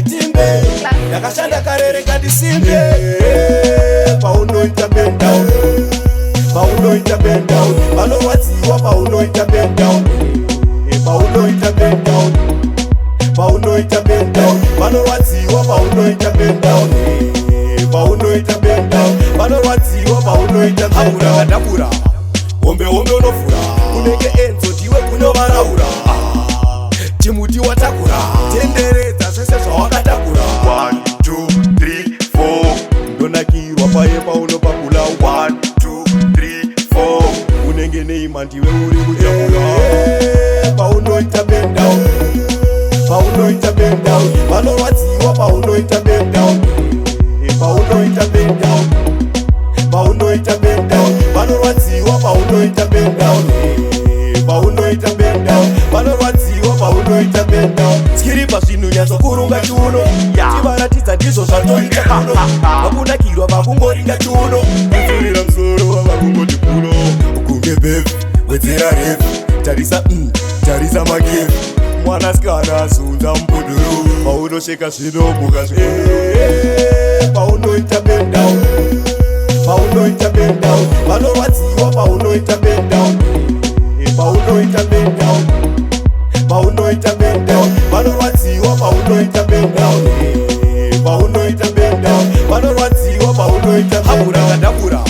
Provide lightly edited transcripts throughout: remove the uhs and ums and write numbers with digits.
Nditimbe ndakashanda karere, ndisimbe. Paunoita bend down, paunoita bend down, vanorwadziwa. Paunoita bend down, paunoita bend down, paunoita bend down, vanorwadziwa. Paunoita bend down, paunoita bend down, vanorwadziwa. Paunoita bend down. Dabura hombe hombe, unovhura unenge Enzo, ndiwe kunovaraura. Chimuti watakura, tenderedza zvese zvawakatakura. 1 2 3 4. Ndonakirwa paye paunopakula. 1 2 3 4. Unenge neima, ndiwe uri kutakura. Paunoita bend down, paunoita bend down, vanorwadziwa. Paunoita bend down, paunoita bend down, paunoita bend down, vanorwadziwa. Paunoita bend down, paunoita bend down, vanorwadziwa. Paunoita bend down, skiripa zvinhu, nyatsokurunga chiuno, tivaratidza ndizvo zvatoita kuno. Vakunakirwa vakungoringa chiuno, kudzurira musoro vavakungoti puno kunge bhebhi. Wedzera refu, tarisa, tarisa makefi. Mwanasikana azunza mupuduru, paunosheka zvinobuka zvikuru. Paunoita bend down, paunoita bend down, vanorwadziwa. Paunoita bend down, paunoita bend down, paunoita bend down, vanorwadziwa. Paunoita bend down, paunoita bend down, vanorwadziwa. Paunoita bend down. Dabura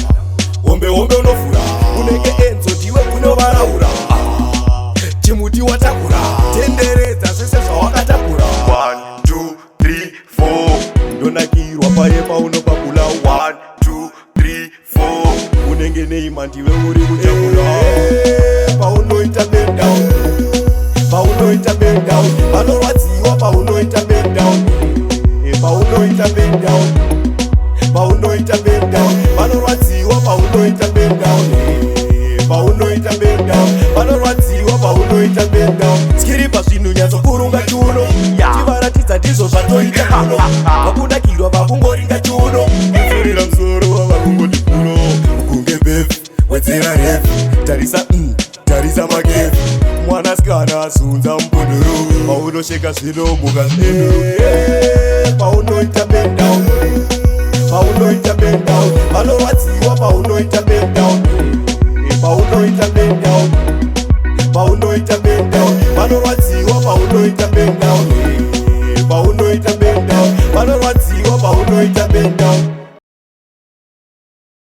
hombe hombe, unovhura unenge Enzo, ndiwe kunovaraura. Chimuti watakura, tenderedza zvese zvawakatakura. 1 2 3 4. Ndonakirwa paye paunopakula. 1 2 3 4. Unenge neima, ndiwe uri kutakura. Paunoita bend down, paunoita bend down, vanorwadziwa. Paunoita bend down, paunoita bend down, paunoita bend down, vanorwadziwa. Paunoita bend down, paunoita bend down, vanorwadziwa. Paunoita bend down, skiripa zvinhu, nyatsokurunga chiuno, tivaratidza ndizvo zvatoita kuno. Vakunakirwa vakungoringa chiuno, kudzurira musoro vavakungoti puno kunge bhebhi. Wedzera refu, tarisa, tarisa makefi. Mwanasikana azunza mupuduru, paunosheka zvinobuka zvikuru. Paunoita bend down, paunoita bend down, vanorwadziwa. Paunoita bend down, paunoita bend down, paunoita bend down, vanorwadziwa. Paunoita bend down, paunoita bend down, vanorwadziwa. Paunoita bend down.